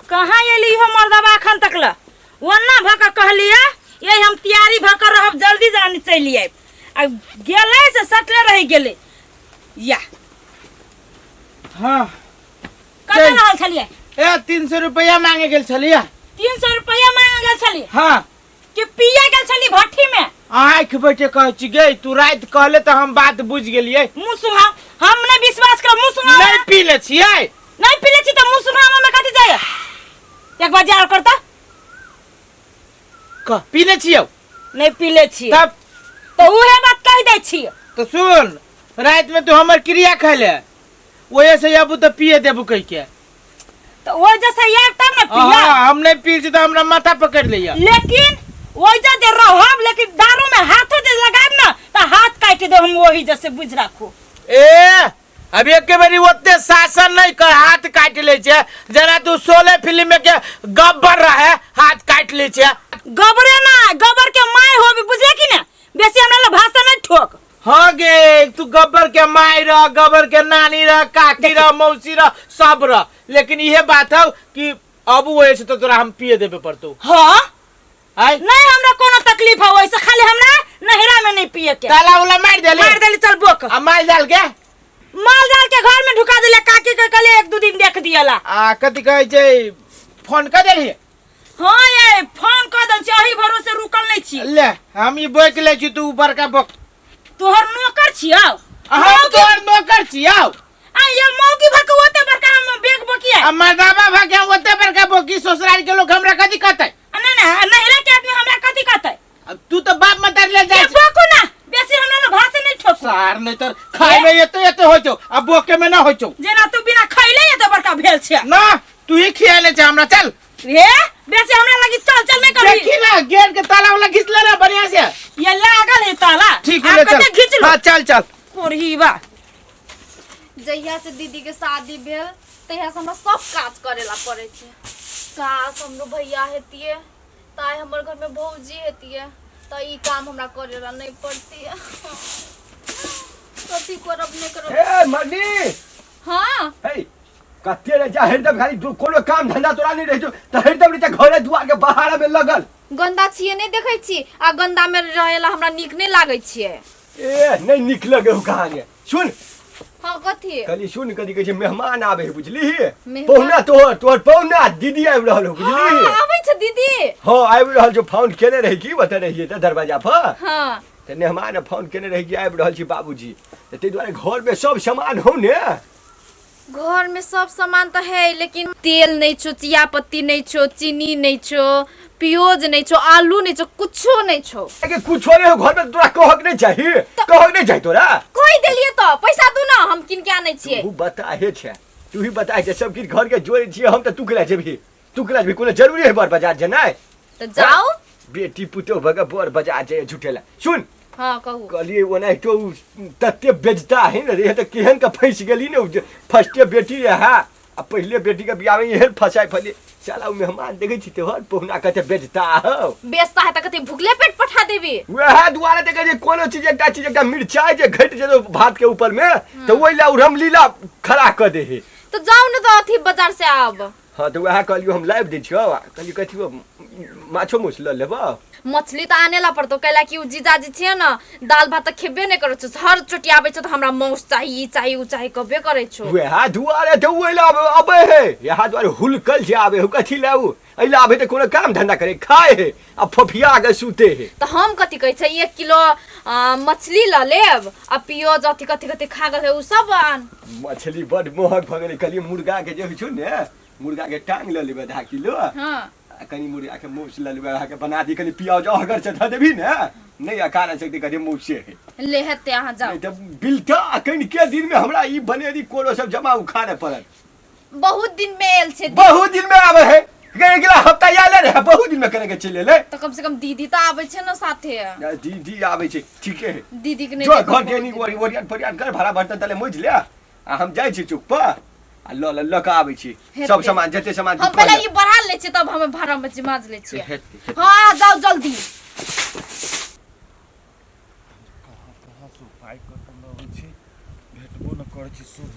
कहाँ एली हो मर्दबा एखन तक ल ओना भऽ कऽ कहलियै ये हम तैयारी भऽ कऽ रहब जल्दी जानी चलि आयब आ गेलै से सटले रहि गेलै या। हाँ। कतऽ चल। रहल छलियै? ए, 300 रुपया मांगे गेल छलियै। 300 रुपया मांगे गेल छलियै? हाँ। कि पिए गेल छली भट्ठी में? आँखि बैठे कहै छी गे, तू राति कहले तऽ हम बात बुझि गेलियै। मुँह सुहा, हम नहि विश्वास करब, मुँह सुहा। नहि पी ले छियै। नहीं पीले छी तऽ मुँह सुहा में कथी जाय? एक बार जा करता। कह, पी ले छियौ? नहीं पीले छी। तब? तो उहे बात कहि दै छी। तो सुन, राति में तू हमर क्रिया खैले, ओहे से आबू तऽ पिए देबू कहि के। तो ओ जैसे आयब तब ने पिया। हाँ, हम नहीं पी छी तऽ हमरा माथा पकड़ लैया। लेकिन ओहि जे रहब, लेकिन दारू में हाथो जे लगायब ना तऽ हाथ काटि देब हम ओही जैसे, बुझ राखू। ए, अब एक बेरी ओते शासन नहीं कर, हाथ काट ले छे। जरा तू शोले फिल्म में के गब्बर रहे, हाथ काट ले छे। गबरे ना, गबर के my होबी, बुझले कि ना? बेसी हमरा ला भाषा नहीं ठोक। हाँ गे, तू गब्बर के माय रह, गब्बर के नानी रह, काकी रह, मौसी रह, सब रह, लेकिन इहे बात है कि अब वही से तो तोरा हम पिए देबे पड़तो। हाँ। आय? नहीं, हमरा कोनो तकलीफ है वैसे, खाली हमरा नहिरा में नहीं पिए के। ताला उला मार देले? मार देले, चल बोक। आ माल जाल के? माल जाल के घर में ढुका देले, काकी के कहले एक दू दिन देख दियला। आ कथी कहै छै, फोन कर देलही? हाँ ये फोन कर देल छी, अही भरोसे रुकल नहीं छी। ले, हम ई बोक ले छी, तू बड़का बोक। तोहर नौकर छियौ। हम तोहर नौकर छियौ। आ ये मौगी भक ओते बड़का हम बेग बोकिया। आ मर्दाबा भक हम ओते बड़का बोकी, ससुराल के लोग हमरा कथी कहतै? आ ना ना, नहिरा के आदमी हमरा कथी कहतै? अब तू तो बाप मतारी ले जाय। ये बोकू ना, बेसी हमरा लो भाषा नहीं ठोकू। सार नहीं तर खाय में एते एते होय छौ, आ बोके में ना होय छौ। जेना तू बिना खैले एते बड़का भेल छै। ना, तू ही खियाले छै हमरा, चल। हे, बेसी हमरा लगी चल चल नहीं करबी। देखी ना, गेट के ताला वाला घिच ले ना बढ़िया से। ये लागल है ताला। ठीक आप है, चल। कते घिच लो। हाँ, चल चल। कोरही बा। जहिया से दीदी के शादी भेल तहिया से हमरा सब काज करेला पड़े छै। काश हमरो भैया हेतिए, ताय हमर घर में भौजी हेतिए त ई काम हमरा करेला नहीं पड़तिए। कथी करब नहीं करब। ए मर्नी। हाँ। हे, कते रे जा हरदम खाली कोनो काम धंधा तोरा नहीं रहे छौ त हरदम रे घरे दुआर के बहारा में लगल। गंदा छिए नहीं देखै छी, आ गंदा में रहेला हमरा नीक नहीं लागै छिए। ए नहीं नीक लगे हो कहानी। सुन। हाँ कथी? कहली सुन, कथी कहै छै, मेहमान आबे है बुझली? मेहमान? पहुना, तोहर पहुना दीदी आबि रहल हो बुझली? हाँ, आबै छै दीदी। हाँ आबि रहल छौ, फोन केने रही की बता रहियै तऽ दरवाजा पर। हाँ। तऽ मेहमान फोन केने रही कि आबि रहल छी बाबूजी, तऽ ताहि दुआरे घर में सब सामान हो ने? घर में सब सामान तो है, लेकिन तेल नहीं छो, चिया पत्ती नहीं छो, चीनी नहीं छो, प्याज नहीं छो, आलू नहीं छो, कुछो नहीं छो। के कुछो नहीं हो घर में, तोरा कहक नहीं चाही? कहक नहीं चाही तोरा? कहि देलिए तो पैसा दू ना, हम किन के आनै छियै। तू बताहे छे, तू ही बताहे छे, सब किछ घर के जोड़े छियै हम, तऽ तू केना जेबही? तू केना जेबही? कोनो जरूरी है बर बाजार जेनाइ? तऽ जाउ। बेटी पुतोह भऽ के बर बाजार जाइए झूठेला। सुन। हाँ कहू। कहलिए ओनाहितो उ तते बेजता है ने रे, तऽ केहन के फंसि गेली ने उ जे फर्स्टे बेटी रहे आ पहिले बेटी के बियाह में एहन फंसाइ फली साला। उ मेहमान देखै छी तोहर पहुना कते बेजता हौ। बेचता है तऽ कते भुखले पेट पठा देबी। वएह दुआरे देखै छी कोनो चीज, एकटा चीज, एकटा मिरचाइ जे घटि जेतौ भात के ऊपर में तऽ ओहि लए उ रामलीला खड़ा कऽ दे है। तऽ जाउ ने तऽ अथी बाजार से आब। हाँ तऽ वएह कहलियौ हम लाबि दै छियौ, आ कहलियौ कथी माछो मासु लऽ लेबौ? मछली तऽ आने ला पड़तौ, कैला कि उ जीजाजी छियै ने, दाल भात तऽ खेबे नहि करै छौ, हर चोटी आबै छौ तऽ हमरा माउस चाही, ई चाही, उ चाही कहबे करै छौ। वएह दुआरे तऽ ओहि लए अबै है, इएह दुआरे हुलकल जे आबै है। कथी लए उ एहि लए आबै? तऽ कोनो काम धंधा करे खाए है आ फफिया के सुते है। तऽ हम कथी कहै छै, 1 किलो मछली लऽ लेब आ पियोज अथी कथी कथी खा गेल है उ सब आन। मछली बड महग भऽ गेलै। कहलियै मुर्गा के जे होइ छौ ने, मुर्गा के टांग लऽ लेबै आधा किलो। हाँ। आ कनि मुर्गा के माउस लऽ लेबै, अहाँके बना दी, कनि पियाज अहगर से धऽ देबही ने, नहि अकारा सकते, कहलियै मौसे है। ले हेतै, अहाँ जाउ। नहि तऽ बिलटा कनिके दिन में हमरा ई बनेरी कोनो सब जमा उखाड़े पड़त। बहुत दिन में आयल छै। बहुत दिन में आबै है, अगिला हफ्ता आयल रहे, बहुत दिन में करे के चलि एलै। तऽ कम से कम दीदी तऽ आबै छै ने साथे। दीदी आबै छै, ठीके है। दीदी के नहि जो देखब घर के बहुत नी दिन। ओरि ओरियान फोरियान कर, भाड़ा बर्तन तले मोजि ले आ हम जाइ छी चौक पर आ लऽ लऽ लऽ कऽ आबै छी हेतै। सब सामान, जते सामान हम तू पहिले कहले। ई बढ़ा लै छियै तब हम भाड़ा में माज लै छियै। हेतै, हेतै। हाँ अहाँ जाउ जल्दी। कहाँ कहाँ से उपाय कऽ के लबै छी, भेटबो न करै छी शुद्ध।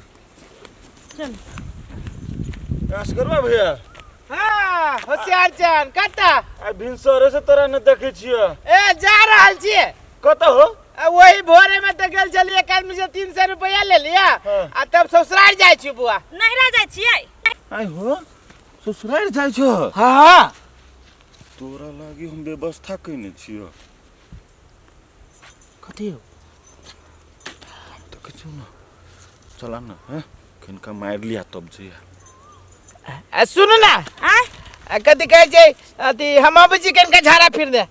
चल। असगरवा भैया। हाँ होशियार चन कतऽ आइ भिनसरे से तोरा नहि देखै छियै। ए जा रहल छियै। कतऽ हो? आ वही भोरे में तो गेल छलियै एक आदमी से 300 रुपया ले लिया हाँ। आ तब ससुराल जाइ छी बुआ। नैहरा जाइ छियै। आइ हो ससुराल जाइ छौ? हाँ। तोरा लागी हम व्यवस्था कयने छियौ। कथी हो? हम देखै छियौ ने, चला ने, हैं किनका मारि लिया तब जइया। आ सुनू ना। आय आ कथी कहै छै अथी हम अबै छी कनिका झाड़ा फिर दे।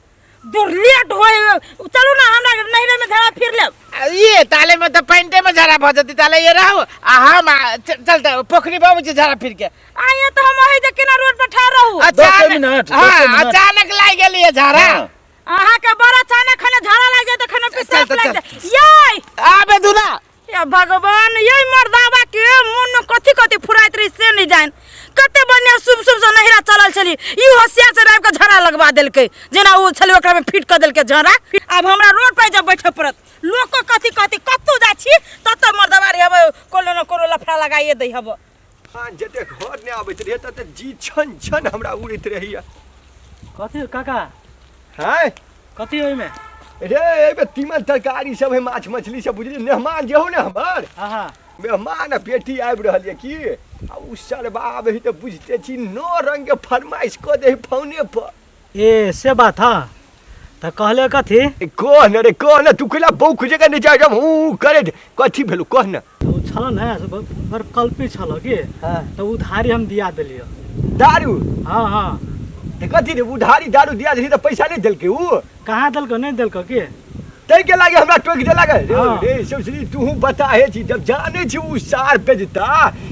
दूर लेट होय, चलू ना हमरा नैहरे में झाड़ा फिर लेब। आ ये ताले में तो पैंटे में झाड़ा भऽ जेतै, ताले ये रहू आ हम चल तऽ पोखरी पर अबै छी झाड़ा फिर के। आइए तो हम ओहि जे केना रोड पर ठाढ़ रहू। अचानक मिनट, दसे हाँ, मिनट। अचानक लागि गेलियै झाड़ा। हाँ। अहाँ के बड़ अचानक खने झाड़ा लागि जाय तऽ खने चल, पेशाब चल, लागि चल। जाय। ये आबे दुना। या भगवान, ये मर्दाबा के मन में कथी कथी फुराइत रही से नहीं जान। कते बढ़िया शुभ शुभ से नहिरा चलल छली, ई होशियार से आबि के झाड़ा लगवा देलकै, जेना ओ छली ओकरा में फिट कऽ देलकै झाड़ा। आब हमरा रोड पर जब बैठे पड़त, लोक के कथी कथी कतौ जाइ छी ततौ मर्दाबा रे हबे कोनो न कोनो लफड़ा लगाइए दै हबे। हाँ, जते घर नहि आबैत रहियै तते जी छन छन हमरा उड़ैत रहैया। कथी काका? हैं? कथी ओहिमे? रे एहिमे तीमन तरकारी सब है, माछ मछली सब, बुझली? मेहमान जे हो ने हमर, हाँ हाँ, मेहमान आ बेटी आबि रहल यऽ की, आ उ सरबा आबै है तऽ बुझिते छी 9 रंग के फरमाइश कऽ दे है फोने पर। ए से बात ह तऽ कहले कथी? ए, कह ने रे, कह ने, तू कैला बौक जगह नहि जाइ हूँ करे, कथी भेलौ कह ने। ओ छल ने से बड़ कल्पी छल की। हाँ। तऽ उधारी हम दिया देलियै। दारू? हाँ हाँ। तऽ कथी रे उधारी दारू दिया देलही तऽ पैसा नहि देलकै उ? कहाँ देलकौ, नहि देलकौ की? ताहि के लागे हमरा टोकि देलक रे। हाँ। रे ससुरी तू बताहे छी, जब जाने छी उ सार बेचता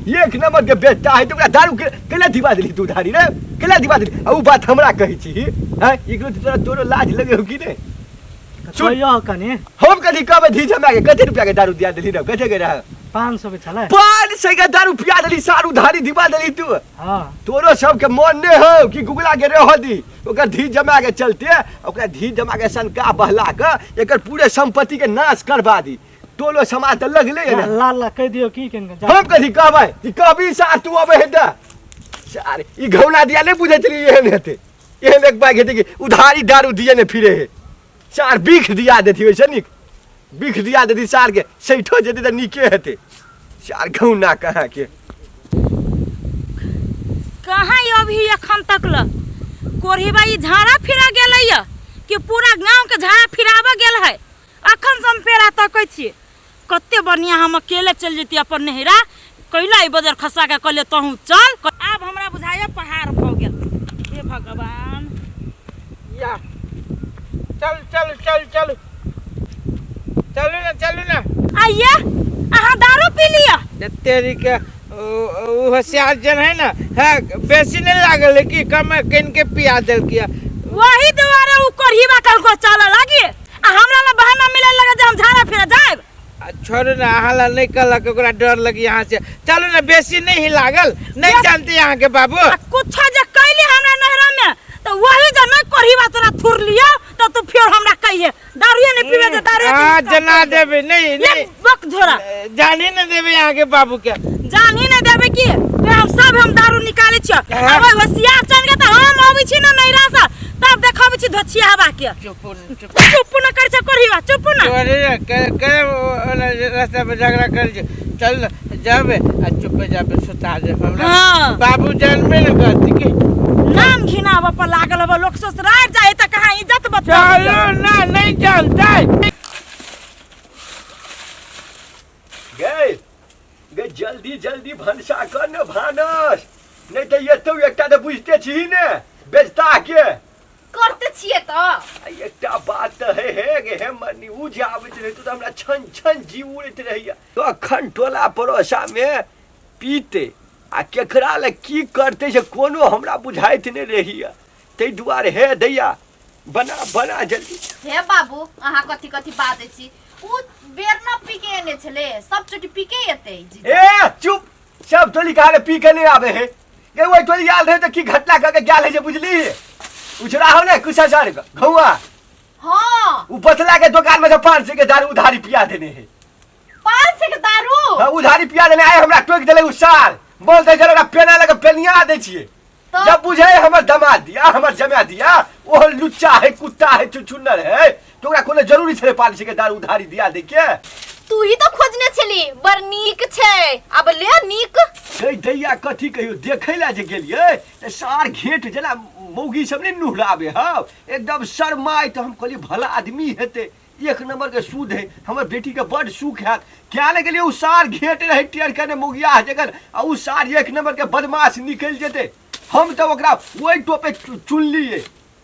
एक नंबर के बेचता है तऽ ओकरा दारू के केला दिवा देलही तू उधारी रे, केला दिवा देलही? आ उ बात हमरा कहै छी हैं, एकरो तोरा तोरो लाज लगे हो कि नहि? सुन। कहियो कनी। हम कथी कहबै धी जमा के कते रुपया के दारू दिया देलही रे, कते के रहे? 500 के छलै। 500 के दारू पिया देलही सार, उधारी दिवा देलही तू। हाँ। तोरो सबके मन नहि हो कि गुगला के रह दी, ओकर धी जमा के चलते ओकरा धी जमा के सनका बहला के एकर पूरे संपत्ति के नाश करवा दी। टोलो समाज तऽ लगले है ने। लाल ला कहि दियौ की कनि हम कथी कहबै कि कहबी सार तू अबै हे तऽ सार ई घौना दिया नहि बुझै छलियै एहन हेतै, एहन एक बाइक हेतै कि उधारी दारू दिए ने फिरे हे सार, बिख दिया देती ओइसे नीक बिख दिया देती सार के, सैठो जेतै तऽ नीके हेतै सार घौना कहाँ के। कहाँ ये अभी एखन तक ल कोढ़ी बाई झाड़ा फिरा गेलै ये कि पूरा गांव के झाड़ा फिराबऽ गेल है। अखन से हम पेड़ा तकै छियै, कते बढ़िया हम अकेले चलि जैती अपन नहिरा, कैला ई बजर खसा के कहलियै तहूँ चल। आब हमरा बुझाइए पहाड़ भऽ गेल। हे भगवान। या चल चल चल चल चलू ना, चलू ना। आइए अहाँ दारू पी लिअ। तेरी के उ होशियार जन है ना, है बेसी नहीं लागल है कि कम किन के पिया देलकी। वही दुआरे उ कोढ़ीबा कल को चलऽ लागी आ हमरा ला बहाना मिले लगे जे हम झाड़ा फिरे जायब। आ छोड़ू ना, अहाँ ला नहीं कहलक, ओकरा डर लगी यहाँ से। चलू ना, बेसी नहीं ही लागल, नहीं जानते यहाँ के बाबू। आ कुछो जे कैली हमरा नहरा में तो वही जे नहीं कोढ़ीबा तोरा थुर लियो तो तू फिर हमरा कहिए दारूए नहीं पीबे जे दारूए हाँ, पीबे। जना देबे, नहीं, ये नहीं। बक झोरा। जानी नहीं देबे यहाँ के बाबू के। जानी नहीं देबे की तो हम सब हम दारू निकाले छियो। हाँ। अब होशियार चल के तो हम अबै छी ना नैरा से, तब देखबै छी धोछिया हवा के। चुप चुप। चुप न कर छे कोढ़ीबा, चुप न। अरे रे, के रास्ता पे झगड़ा कर छे। चल न, जाबे आ चुप जाबे सुता दे हमरा। हाँ। बाबू जानबे न करती की। नाम घिनाबऽ पर लागल हबो, लोक ससुराल जाए त कहाँ इज्जत बचा। चलो ना, नहीं जानता। गए गए जल्दी जल्दी भनसा कर ने भानस, नहीं तऽ एतौ एकटा तऽ बुझिते छी ने बेचता के। करते छियै तऽ। आ एकटा बात तऽ हे हे गे हे मरनी, उ जे आबैत रहै तऽ हमरा छन छन जी उड़ैत रहैया। अखन टोला पड़ोसा में पीते आ केकरा लए की करते से कोनो हमरा बुझाइत नहि रहैया, ताहि दुआरे हे दैया बना बना जल्दी। हे बाबू, अहाँ कथी कथी बाजै छी? उ बेर न पी के एने छलै, सब चोटी पी के एतै जीजा। ए चुप, सब टोली कहाँ पी के नहीं आबे हे। ये वही टोली आयल रहे तऽ की घटना कऽ के गेल है जे बुझली? उछरा हो ने कुशा सर घौआ। हाँ। उ बतला के दुकान में से 500 के दारू उधारी पिया देने है। 500 के दारू? हाँ, उधारी पिया देने आए हमरा टोकि देले उ साल। बोलते चलो ओकरा पेना लगे पेनिया दै छियै। त तो जब बुझे हमर दमाद दिया हमर जमा दिया ओ लुच्चा है कुत्ता है चुचुन्नर है तो ओकरा कोनो जरूरी छलै पालिसी के दारू उधारी दिया दे के तू ही तो खोजने छली बड़ नीक छै अब ले नीक गई दैया कथी कहियो देखै ला जे गेलियै तऽ सार घेट जेना मौगी सब नहि नुहराबे हौ एकदम शरमाइ तऽ हम कहलियै भला आदमी हेतै एक नंबर के सूद है हमर बेटी के बड सुख हैत क्या ले गेलियै उ सार घेट रहै टेढ़ कने मौगिया जगन आ उ सार एक नंबर के बदमाश निकलि जेतै हम तऽ ओकरा ओहि टोपे चुनलियै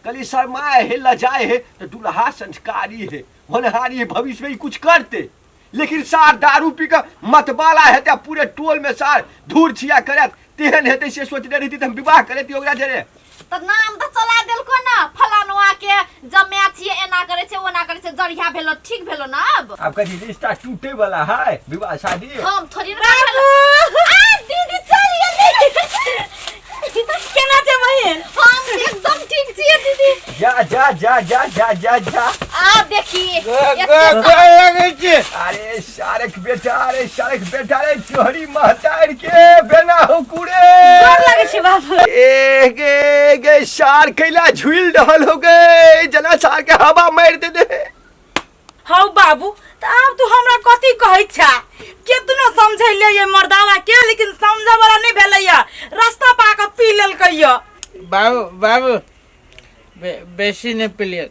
कहलियै शरमाए है लजाए है तऽ दुल्हा संस्कारी है होनहारी है भविष्य में ई कुछ करते लेकिन सार दारू पी कऽ मतबाला हेतै आ पूरे टोल में सार धूर छिया करत तेहन हेतै से सोचने रहिती तऽ हम विवाह करेती ओकरा जरे तऽ नाम तऽ चला देलको ना फलानुआ के जमाए छियै एना करे छै ओना करे छै जरिया भेलो ठीक भेलो ना अब आब कथी रिश्ता टूटे वाला है विवाह शादी हम थोड़ी ना आ दीदी चल गेली केना छै बहिन हम एकदम ठीक छियै दीदी जा जा जा जा जा जा जा आ देखी लगै छै अरे सारक बेटा अरे सारक बेटा रे चोरी महतार के बेना हो कुरे गोर लगै छै बाबू ए गे गे सार कैला झुल रहल हो गे जना सार के हवा मार दे दे हौ बाबू तऽ आब तू हमरा कथी कहै छा केतनो समझैले ये मर्दावा के लेकिन समझे वाला नहीं भेलै ये रास्ता पा कऽ पी लेलकै ये बाबू बाबू बेसी नहि पिलियै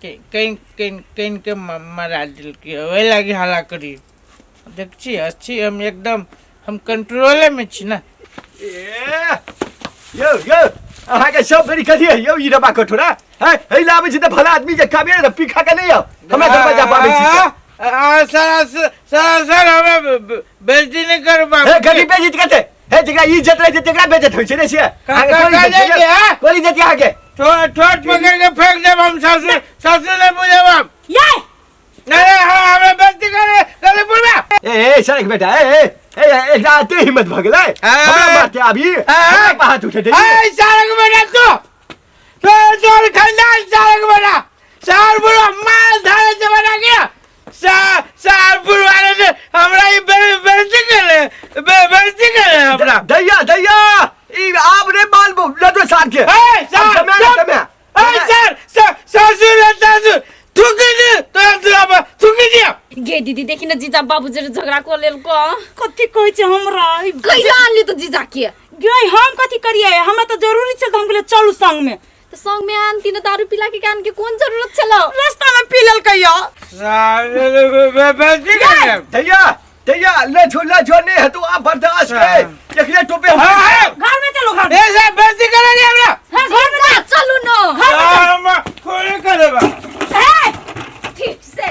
कहीं कहीं कहीं के मरा देलकै ओहि लागी हल्ला करी देख छी अच्छी हम एकदम हम कंट्रोले में छी ना ए यौ यौ अहाँके सब बेरी कथी है यौ ई डब्बा कटोरा है है लाबै छी तऽ भला आदमी जे काबे ने पी खा के नहि आउ हमरा दरवाजा पाबै छी तऽ। आ सर सर सर हमें बेइज्जती नहीं करू बाबू हे गरीब बेइज्जत करते हे जकरा इज्जत रहै छै तकरा बेइज्जत होइ छै ने से अहाँके का- कोन का इज्जत छै जाइके, हाँ? कोन इज्जत अहाँके ठोट ठोट पकड़ के फेंक देब हम सासू सासू नहीं बुझेब हम ये नहीं नहीं हम हमें बेइज्जती करे करे बुढ़वा ए ए सर बेटा ए ए ए एकरा एते हिम्मत भऽ गेलै हमरा मारते अभी हमरा पर हाथ उठेतै ए सारक बेटा तू तो तोर खानदान सारक बेटा सार बुढ़वा माल धारे से बना गया सार सार बुढ़वा ने हमरा ई बेइज्जती करे बेइज्जती करे हमरा दैया दैया ई आब रे माल लदो सार के ए सार समय समय ए सर सर ससुर ससुर थुकी दे तोरा तोरा थुकी दिया गे दीदी देखी न जीजा बाबू जरे झगड़ा को लेलको कथी कहै छै हमरा ई कैला आनली तो जीजा के गे हम कथी करिए हमरा तऽ जरूरी छल तऽ हम कहलियै चलू संग में तो संग में आनती न दारू पिला के कान के कोन जरूरत छलो रास्ता में पी लेलकै यो सर बेइज्जती करे दैया दैया ले छो ले छो नहीं है तो आप बर्दाश्त के एकरे टोपे हम हां घर में चलू घर ए सर बेइज्जती करे रे हमरा हाँ, घर में जीजा चलू न हम कोई करे बा ए ठीक से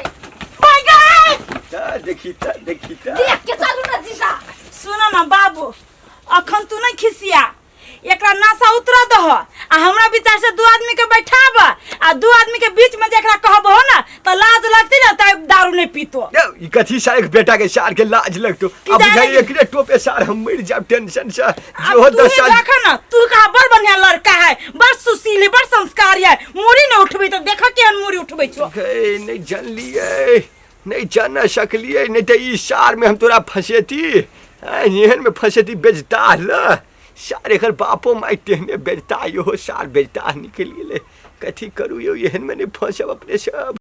माय गॉड ता देखी ता देखी ता देख के चलू न जीजा सुन न बाबू अखन तू नहीं खिसिया एकरा नशा उतरा दह आ हमरा विचार से दू आदमी के बैठाब आ दू आदमी के बीच में जेकरा कहब हो ना तो लाज लगती ना तो दारू नहीं पीतो यौ, ई कथी सार के बेटा के सार के लाज लगतो की अब जाने बुझाइ की? एकरे टोपे सार हम मरि जाब टेंशन से अब जो तू ही दशा देख ना तू कहा बड़ बढ़िया लड़का है बड़ सुशील है बड़ संस्कारी है मुड़ी नहीं उठबे तो देख केहन मुड़ी उठबे छो गए नहीं जानलिए नहीं जान सकलिए नहीं तो ई सार में हम तोरा फंसेती एहन में फंसेती बेजता ल सार एकर बापो माय तेहने बेजता इहो सार बेजता निकलि गेलै कथी करू यौ एहन में नहीं फंसब अपने सब।